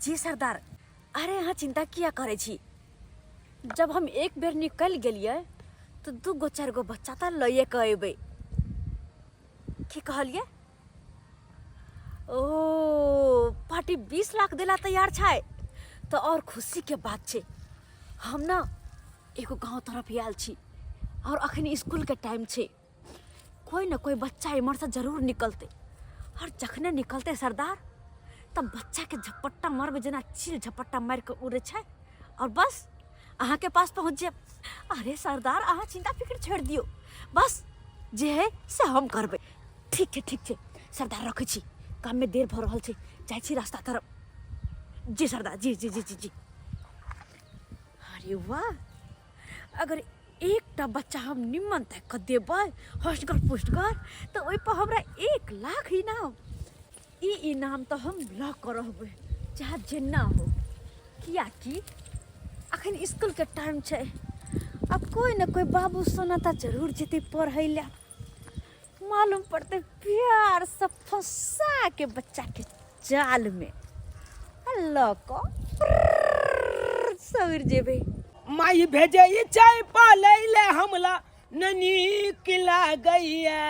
जी सरदार, अरे अहाँ चिंता किया करै छी? जब हम एक बेर निकलि गेलियै तऽ दू गो चारि गो बच्चा तऽ लइए कऽ अयबै। की कहलियै? ओ पार्टी 20 लाख देला तैयार छै तऽ और खुशी के बात छै। हम ना एगो गांव तरफ आयल छी और अखन स्कूल के टाइम छै। कोई न कोई बच्चा इमहर से जरूर निकलते और जखने निकलते सरदार तब बच्चा के झपट्टा मारबे जेना चील झपट्टा मार के उड़े छै और बस अहाँ के पास पहुँच जायब। अरे सरदार अहाँ चिंता फिक्र छोड़ दियो, बस जे है से हम करबै। ठीक छै ठीक छै सरदार, रखै छी, काम में देर भऽ रहल छै, जाइ छी रास्ता तरफ। जी सरदार जी जी जी जी जी। अरे वाह, अगर एकटा बच्चा हम निम्मन ताकि कऽ देबै हसगर पुष्टगर तऽ ओहिपर हमरा 1 लाख इनाम। ई इनाम तऽ हम लऽ कऽ रहबै चाहे जेना हो, कियाकि अखन स्कूलके टाइम छै, आब कोइ ने कोइ बाबू सोना तऽ जरूर जेतै पढ़ै लए। मालूम पड़तै प्यारसँ फंसा के बच्चाके जालमे आ लऽ कऽ सवर जेबै। माई भेजै छै पालै ले हमला न नीक लागैया,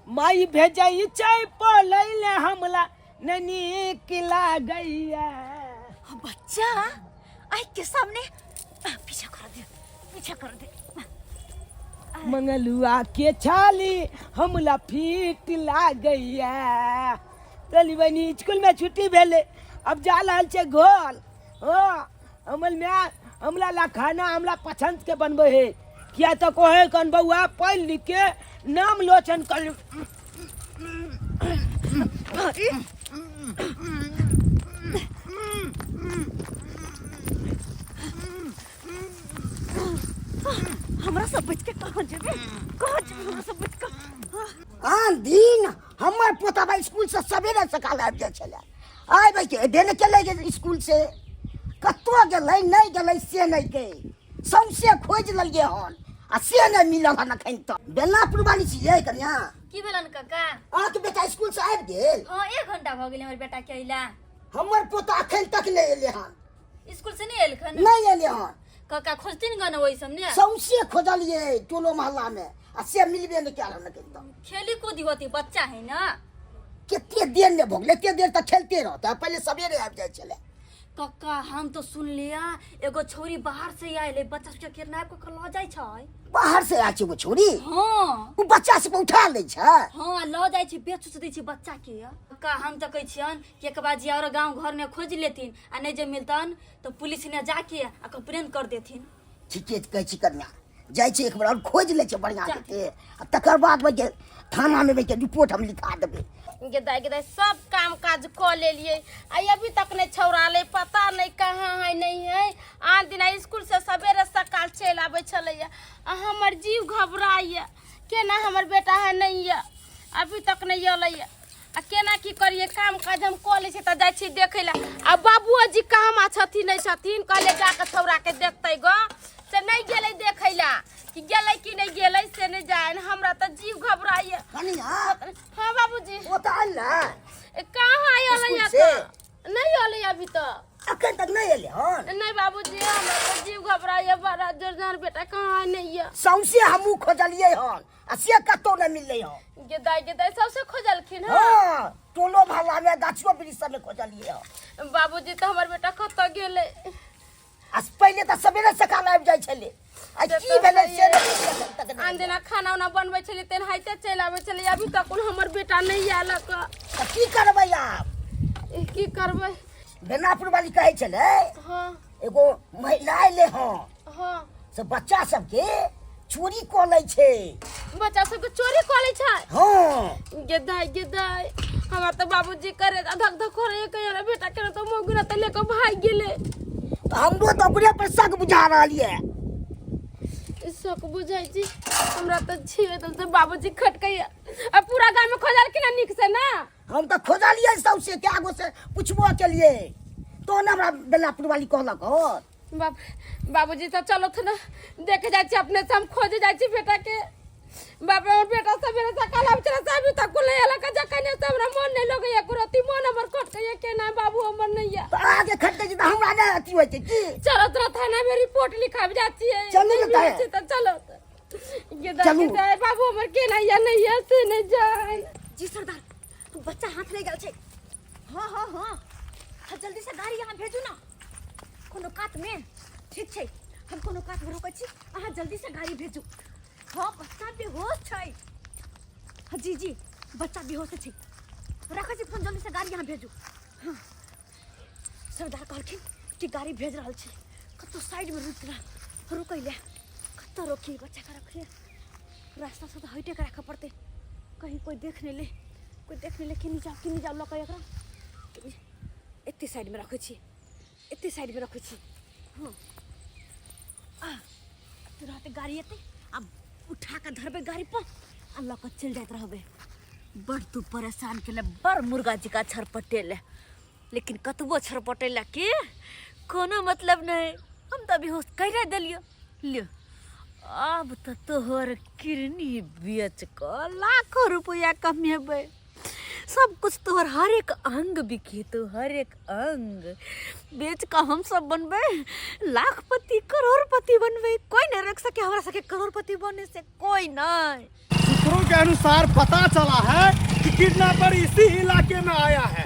माई भेजै छै पालै ले हमला न नीक लागैया। बच्चा आँख के सामने पीछा कर दे, पीछा कर दे। मंगलुआ के छाली हमला फीट लागैया। चली बनी स्कूल में छुट्टी भेले, अब जा रहल छै घर। हाँ हमर माय हमला ला खाना हमला पसंद के बनबै है, किया तऽ कहे कन बौआ पढ़ लिख के नाम लोचन कर। अरे हमरा सब बच के कहाँ जेबे, कहाँ जेबे हमरा सब बच के? आन दिन हमर पोता भाई स्कूल से सवेरे सकाल आबि जाइ छलै, आबि के एबे नहि केलै जे स्कूल से, कतौ गेलै नहि गेलै से नहि के सौंसे खोजि लेलियै हन आ से नहि मिलल हन अखन तक। बेलनापुर वाली छियै कनिया? की भेलन काका? अहाँके बेटा स्कूल से आबि गेल? हाँ 1 घंटा भऽ गेलै हमर बेटा के अयला। हमर पोता अखन तक नहि एलै हन। स्कूल से नहीं एलखन? नहीं एलै हन। काका खोजथिन गन ओहि सब ने? सौंसे खोजलियै टोलो मोहल्ला में आ से मिलबे नहि कयल हन अखन तक। खेली कूदी होती बच्चा है ना। कते देर नहि भऽ गेलै, एते देर तक खेलते रहतै, पहिले सवेरे आबि जाइ छलै। कक्का हम तो सुन लिया एगो छोरी बाहर से आयल है, बच्चा सबके किडनैप कऽ के लऽ जाइ छै। बाहर से आयल छै एगो छोरी? हाँ। ओ बच्चा सबके उठा लै छै? हाँ लऽ जाइ छै, बेच उच दै छै बच्चा के। कक्का हम तऽ कहै छियन कि एक बार जी और गाँव घर में खोज लेथिन आ नहीं जे मिलतन तो पुलिस ने जाके आ कंप्लेन कर देथिन। ठीके कहै छी कन्या, जाइ छै एक बेर और खोजि लै छै बढ़िआँ से आ तकर बाद में जे थाना में के रिपोर्ट हम लिखा देबै। गेदाय गेदाय सब काम काज कऽ लेलियै आ अभी तक नहि छौड़ालै, पता नहि कहाँ है नहीं है। आन दिना स्कूल से सवेरे सकाल चलि आबै छलैया आ हमर जीव घबराइया, केना हमर बेटा है नहीं यऽ, अभी तक नहि अयलैया आ केना की करियै। काम काज हम कऽ लै छियै तऽ जाइ छी देखै लए आ बाबुओ जी कहमा छथिन नहि छथिन, कहलियै जाकऽ छौड़ाके देखतै गऽ, से नहि गेलै देखै लए कि गेलै कि नहि गेलै से नहि जानि, हमरा तऽ जीव घबराइया। कनिया। हाँ बाबूजी। ओ तऽ आयल ने? ए, कहाँ आयल स्कूल यहाँ से? तऽ? नहीं आयल अभी तक। अखन तक नहीं एलै हन? नहीं बाबूजी, हमरा तऽ जीव घबराइया बड़ा जोर जोर, बेटा कहाँ नहीं है। सौंसे हमहूँ खोजलियै हन आ से कतौ नहि मिललै हन। गेदाय गेदाय सबसे खोजलखिन हन? हाँ, टोलो मोहल्ला में गाछियो वृक्ष सब में खोजलियै हन। बाबूजी तऽ हमर बेटा कतऽ गेलै? आ पहिले तऽ सवेरे सकाल आबि जाइ छलै, आ से की तऽ भेलै से सहिए। नहि बुझलियै अखन तक नहि आन दिना खाना उना बनबै छलियै तेनाहिते चलि आबै छलियै, अभी तक हमर बेटा नहि आयल। तऽ की करबै आब? ई की करबै? बेनापुर वाली कहै छलै हाँ। एगो महिला एलै हन। हाँ। से बच्चा सबके चोरी कऽ लै छै। बच्चा सबके चोरी कऽ लै छै? हाँ। गेदाय गेदाय हमरा तऽ बाबूजी करे धक धक करे कहियो बेटा के तऽ मौगी तऽ लेके भागि गेलै। तऽ हमरो तऽ ओकरे पर शक बुझा रहल यऽ। शक बुझाइ छी हमरा तऽ छियै तऽ बाबूजी खटकैया आ पूरा गाँव में खोजलखिन हन नीक से ना? हम तऽ खोजलियै सौंसे, कए गो से पुछबो केलियै तो ने हमरा बेलापुर वाली कहलक हन। बाप बाबूजी तऽ चलत ने देखे जाइ छी अपने से, हम खोजे जाइ छी बेटा के। बाप रे, हमर बेटा सवेरे सकाल आबै छलै से अभी तक नहि एलक। जखने से हमरा मन नहि लगैया एको रत्ती, मन हमर खटकैया, केना बाबू हमर नहि यऽ। तऽ अहाँके खटकै छै तऽ हमरा नहि अथी होइ छै की? चलो तोरा थाना में रिपोर्ट लिखाबि जाइ छियै। चलू ने नहि मिलै तऽ। छै तऽ चलो तऽ। ये चलू। दादी साहेब, बाबू हमर केना या नहि या से नहि जान। जी सरदार, बच्चा हाथ नहि गेल छै। हाँ हाँ हाँ हाँ, जल्दी से गाड़ी यहाँ भेजू ना कोनो कात में। ठीक छै, हम कोनो कात में रोकै छी, अहाँ जल्दी से गाड़ी भेजू। हाँ, बच्चा बेहोश छै। हाँ, जी जी, बच्चा बेहोश छै। रखै छी फोन, जल्दी से गाड़ी यहाँ भेजू। हाँ, सरदार कहलखिन कि गाड़ी भेज रहल छी, कतौ साइड में रुक रुकै ले। कतऽ रोकी बच्चाके? रखिए रास्ता से तऽ हटे के राखऽ पड़तै, कहीं कोई देख नहीं ले, कोई देख नहीं ले। केनी जाओ, केनी जाओ लऽ कऽ एकरा? एते साइडमे रखै छी, एते साइडमे रखै छी। हँ, आ एते रहतै, गाड़ी एतै आ उठा कऽ धरबै गाड़ी पर आ लऽ कऽ चलि जाइत रहबै। बड़ तू परेशान केले, बड़ मुर्गा जकाँ छरपटेले, लेकिन कतबो छरपटेला के कोनो मतलब नहि, हम तऽ बेहोश करि देलियौ। लियो, आब तऽ तोहर किडनी बेच कऽ लाखो रुपैआ कमेबै। सब कुछ तोहर हर एक अंग बिकेतौ, हर एक अंग बेच कऽ हम सब बनबै लाखपति, करोड़पति बनबै। कोई नहीं रोक सके हमरा सबके करोड़पति बने से, कोई नहीं। सूत्रों के अनुसार पता चला है कि किडनैपर इसी इलाके में आया है।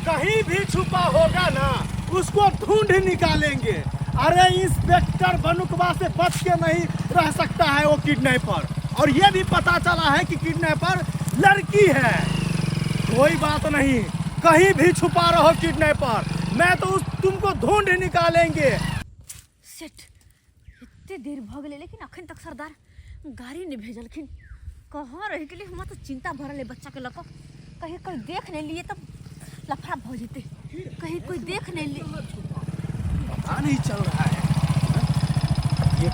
कहीं भी छुपा होगा ना, उसको ढूंढ निकालेंगे। अरे, इंस्पेक्टर बनुकवा से बच के नहीं रह सकता है वो किडनैपर। और ये भी पता चला है कि किडनैपर लड़की है। कोई बात नहीं, कहीं भी छुपा रहो किडनैपर, मैं तो उस तुमको ढूंढ निकालेंगे। सेठ, एते देर भऽ गेलै, लेकिन अखन तक सरदार गाड़ी नहि भेजलखिन। कहाँ रहि गेलै? हमरा तऽ चिंता भरल है बच्चाके लऽ कऽ। कहीं कोई देख नहि लिए तऽ लफड़ा भऽ जेतै। कहीं कोई देख नहीं लिए। पता नहीं चल रहा है ये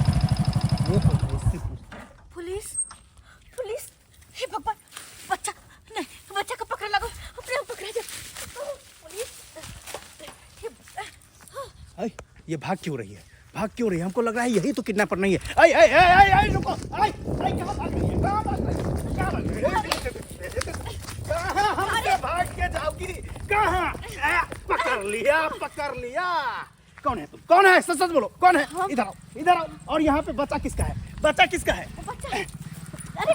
वो तो इससे पूछ। पुलिस, पुलिस, हे भगवान! बच्चा नहीं, बच्चा को पकड़ लगो, अपने आप पकड़ा जाए। पुलिस, हे। अरे, ये भाग क्यों रही है? भाग क्यों रही है? हमको लग रहा है यही तो किडनैपर नहीं है। आई आई आई आई आई, रुको! आई आई, कहाँ भाग रही है? कहाँ भाग रही है? कहाँ भाग रही है? कहाँ हमसे भाग के जाओगी? कहाँ? आ, पकड़ लिया, पकड़ लिया! कौन है तुम? कौन है? सच सच बोलो, कौन है? इधर आओ, इधर आओ। और यहाँ पे बच्चा किसका है? बच्चा किसका है? बच्चा, अरे।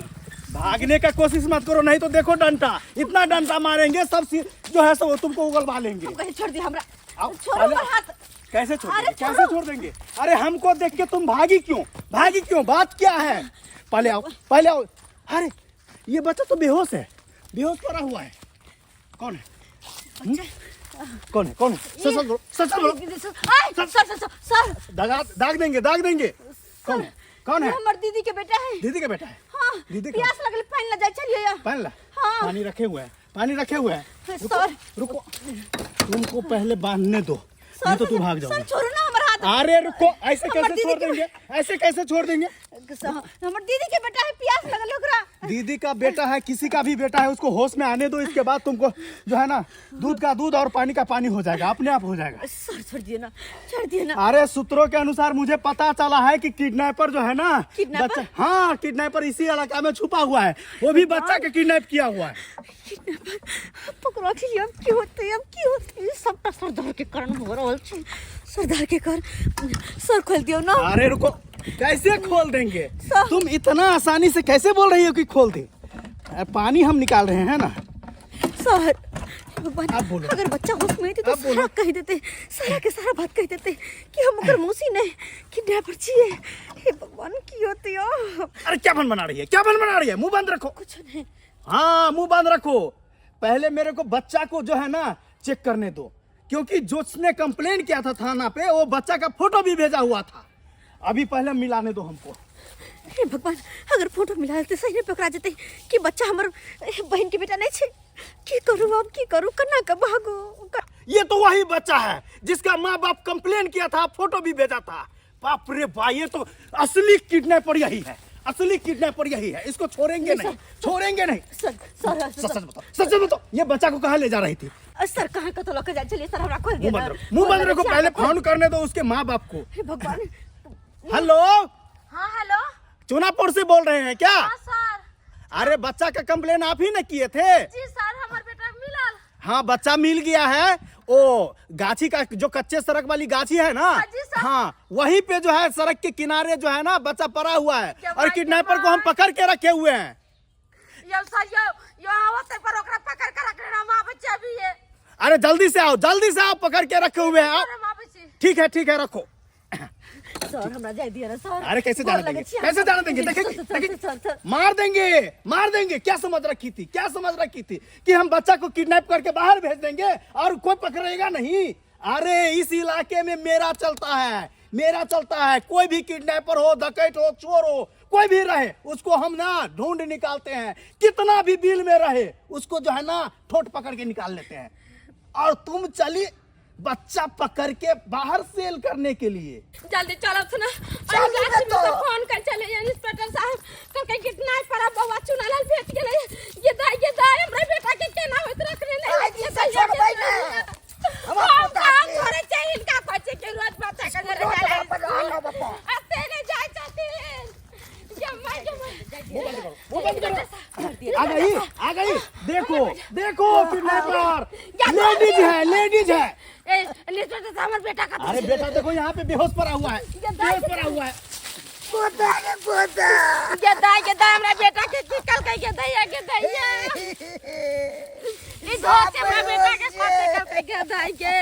भागने का कोशिश मत करो, नहीं तो देखो डंडा, इतना डंडा मारेंगे, सब जो है सब तुमको उगलवा लेंगे। हम कहीं छोड़ दिया हमरा। आओ, छोड़ो पहले- हमर हाथ। कैसे छोड़ अरे देंगे? कैसे छोड़ो। छोड़ देंगे? अरे, हमको देख के तुम भागी क्यों? भागी क्यों? बात क्या है? पहले आओ, पहले आओ। अरे, ये बच्चा तो बेहोश है, बेहोश पड़ा हुआ है। कौन है? हम्म? कौन है? कौन है? सच सच बोलो, सच सच बोलो। आय, सर सर सर सर। दागा, दाग देंगे, दाग देंगे। कौन है? कौन है? ये हमर दीदी के बेटा है। दीदी का बेटा है? हाँ। दीदी का? प्यास लगल, पानी ला जाय चलिए। पानी ला? हाँ। पानी रखे हुए हैं, पानी रखे हुए हैं। रुको, सर। रुको, तुमको पहले बांधने दो, नहीं तो तू भाग सर। जाओगी। छोड़ो ना हमर हाथ। अरे रुको, ऐसे हमर कैसे दीदी छोड़ के- देंगे? ऐसे कैसे छोड़ देंगे? हमर दीदी के बेटा है, प्यास लगल ओकरा। दीदी का बेटा है, किसी का भी बेटा है, उसको होश में आने दो। इसके बाद तुमको जो है ना, दूध का दूध और पानी का पानी हो जाएगा, अपने आप हो जाएगा। सर, छोड़ दिए ना, छोड़ दिए ना। अरे, सूत्रों के अनुसार मुझे पता चला है कि किडनैपर जो है ना किडनैपर? बच्चा, हाँ, किडनैपर इसी इलाका में छुपा हुआ है। वो भी बच्चा के किडनैप किया हुआ है। पकड़ा के लिए। अब की होते? अब की होते? सबटा सरदार के कारण हो रहल छै, सरदार के कारण। सर, खोल दियो ना। अरे रुको, कैसे खोल देंगे? सर। तुम इतना आसानी से कैसे बोल रही हो कि खोल दे? अरे, पानी हम निकाल रहे हैं ना। सर, भगवान! अब बोलो। अगर बच्चा होश में होते तो अब बोलो। सारा कह देते, सारा के सारा बात कह देते कि हम ओकर मौसी नहीं किडनैपर छिए। हे भगवान, की होते अब? अरे, क्या बन बना रही है? क्या बन बना रही है? मुंह बंद रखो। कुछ नहीं। हाँ, मुंह बंद रखो। पहले मेरे को बच्चा को जो है ना चेक करने दो, क्योंकि जो उसने कंप्लेन किया था थाना पे, वो बच्चा का फोटो भी भेजा हुआ था। अभी पहले मिलाने दो हमको। हे भगवान, अगर फोटो मिला देते, सही में पकड़ा जेते कि बच्चा हमर बहन के बेटा नहीं छे। की करू अब? की करू? कन्ना के भागू? ये तो वही बच्चा है जिसका माँ बाप कंप्लेन किया था, फोटो भी भेजा था। बाप रे बा, ये तो असली किडनैपर यही है, असली किडनैपर यही है। इसको छोड़ेंगे नहीं, छोड़ेंगे नहीं। Sir, sir. सच सच बताओ, सच सच बताओ, ये बच्चा को कहाँ ले जा रही थी? सर, कहाँ कतो लके जाय छलियै सर, हमरा खोल मुंह दिअ। बंद रखो, मुंह बंद रखो। पहले फोन करने दो उसके माँ बाप को। हे भगवान! हेलो। हाँ, हेलो। चुनापुर से बोल रहे हैं क्या? हाँ सर। अरे बच्चा का कंप्लेन आप ही न किए थे? जी सर, हमार बेटा मिलल। हाँ बच्चा मिल गया है। ओ गाछी का जो कच्चे सड़क वाली गाछी है ना, हाँ जी सर। हाँ वहीं पे जो है सड़क के किनारे जो है ना बच्चा पड़ा हुआ है क्या और भाई, किडनैपर को हम क्या पकड़ के रखे हुए हैं। यो सर, यो यो आवत है पर ओकरा पकड़ के रख लेना, हम आबै छी अभी ये। अरे जल्दी से आओ, जल्दी से आओ, पकड़ के रखे हुए हैं आप। हम आबै छी। ठीक है ठीक है, रखो। सर हमरा जाय दिअ ने सर। अरे कैसे गोर जाने लगै देंगे, छी अहाँ। कैसे जाने देंगे? सर, देखेंगे, सर, सर, देखेंगे। Sir, sir. मार देंगे, मार देंगे। क्या समझ रखी थी, क्या समझ रखी थी कि हम बच्चा को किडनैप करके बाहर भेज देंगे और कोई पकड़ेगा नहीं? अरे इस इलाके में मेरा चलता है, मेरा चलता है। कोई भी किडनैपर हो, डकैत हो, चोर हो, कोई भी रहे, उसको हम ना ढूंढ निकालते हैं। कितना भी बिल में रहे उसको जो है ना ठोट पकड़ के निकाल लेते हैं। और तुम चली बच्चा पकड़ के बाहर सेल करने के लिए। जल्दी चलो सुना। चल अरे तो। फोन कर चले इंस्पेक्टर साहब, कल के कितना पड़ा बउआ चुनालाल भेट गेलै। ये दाई, ये दाई, हमरा बेटा के केना होइत रखने नहीं। आइ ये से दाई, छोड़बै ये ने। दाई। हमर हम पोता काम के। छोड़ै छै, हिनका कहै छै कि रोज बच्चा के रोज जरे जाइ बाबा, आनो बाबा। आ से नहि जाइ छथिन। ये माय, ये माय। वो बंद करो। आ गई, आ गई। देखो देखो किडनैपर लेडीज है, लेडीज है। ए इंस्पेक्टर साहब, हमर बेटा का। अरे बेटा देखो यहाँ पे बेहोश पड़ा हुआ है, बेहोश पड़ा हुआ है। पोता रे पोता। ये दाई, ये दाई, हमरा बेटा के की कल के दाई, ये दाई, ई धो के हमरा बेटा के कोते कल के दाई के।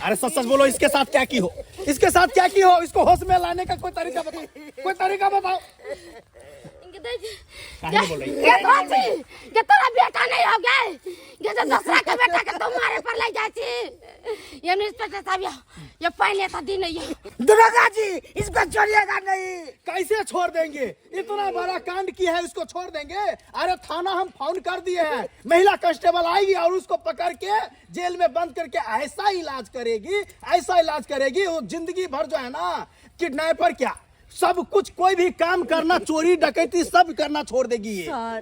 अरे सच सच बोलो, इसके साथ क्या की हो, इसके साथ क्या की हो? इसको होश में लाने का कोई तरीका बताओ, कोई तरीका बताओ। काहे नहीं बोल रही? ये धोती, ये तोरा बेटा नहीं हो गए, ये जो दूसरा के बेटा के तुम्हारे पर ले जाए छी। ये इंस्पेक्टर साहब, ये पहले तो दिन है। दरोगा जी इसको छोड़िएगा नहीं। कैसे छोड़ देंगे? इतना बड़ा कांड किया है, इसको छोड़ देंगे? अरे थाना हम फोन कर दिए हैं, महिला कांस्टेबल आएगी और उसको पकड़ के जेल में बंद करके ऐसा इलाज करेगी, ऐसा इलाज करेगी, वो जिंदगी भर जो है ना किडनैपर क्या सब कुछ, कोई भी काम करना, चोरी डकैती सब करना छोड़ देगी ये। सर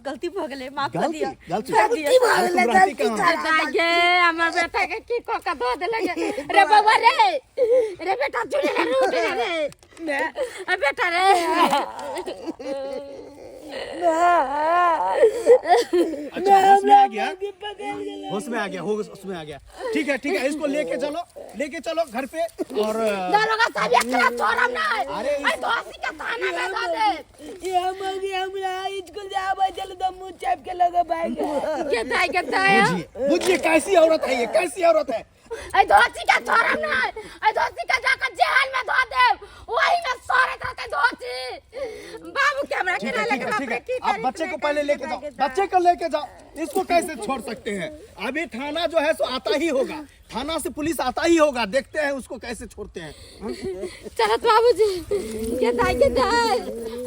गलती भऽ गेलै, माफ कर गलती दिअ। गलती छोड़ दिअ। गलती भऽ गेलै, अरे तुम रहती गलती कहाँ? करा। गे हमर बेटा के की क के धो देलक रे बउआ रे, रे बेटा चुने रे, उठ रे रे, अ बेटा रे। अच्छा होश में आ गया, होश में आ गया, होश में आ गया। ठीक है ठीक है, इसको लेके चलो, लेके चलो घर पे। और दरोगा साहब एकरा छोड़म नै। अरे अरे दोषी के थाना में धो दे। ये हम हमरा स्कूल से आबै छल तऽ मुँह चापि के लऽ के भागि गेल। के दाई, के दाई, बुझिए बुझिए कैसी औरत है ये, कैसी औरत है। अरे दोषी के छोड़म नै, अरे दोषी के जाकर जेल में धो दे, वही में सड़त रहते दोषी। बाबू के हमरा ठीक है के ठीक है बाप ठीक रे, है, की आप करी, बच्चे को की पहले करी, लेके जाओ, की बच्चे को लेके जाओ। इसको कैसे छोड़ सकते हैं? अभी थाना जो है सो आता ही होगा, थाना से पुलिस आता ही होगा, देखते हैं उसको कैसे छोड़ते हैं। चलत बाबूजी, के दाई, के दाई,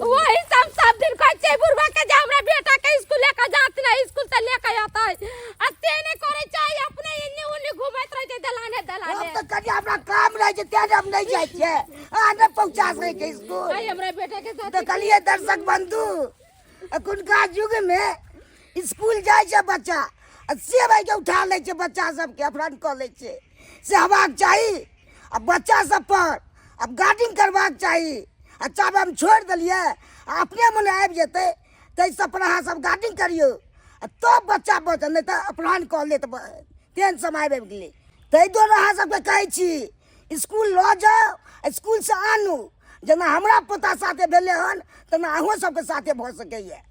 वही सब सब दिन कहै छै बुढ़वा के जे हमरा बेटा के स्कूल लेके जात नै, स्कूल से लेके आता है, आ से नै करै छै, अपने एन्ने ओन्ने घुमैत रहै छै दलाने दलाने। हम तऽ कनि हमरा काम रहै छै तें हम नहि जाइ छियै, अहाँ नहि पहुँचा सकै छै स्कूल। आई हमरा बेटा के साथ। देखलियै दर्शक बंधु, एखुनका युग मे स्कूल जाइ छै बच्चा आ से भाई के उठा लै छै, बच्चा सबके अपहरण कऽ लै छै। से हेबाक चाही आ बच्चा सब पर आब गार्डिंग करबाक चाही। आ चाहे हम छोड़ि देलियै आ अपने मने आबि जेतै, ताहि सब पर अहाँ सब गार्डिंग करियौ आ तब बच्चा बचत, नहि तऽ अपहरण कऽ लेत। तेहन समय आबि गेलै। ताहि दुआरे अहाँ सबके कहै छी स्कूल लऽ जाउ, स्कूलसँ आनू। जेना हमरा पोता साथे भेलै हन तेना अहूँ सबके साथे भऽ सकैए।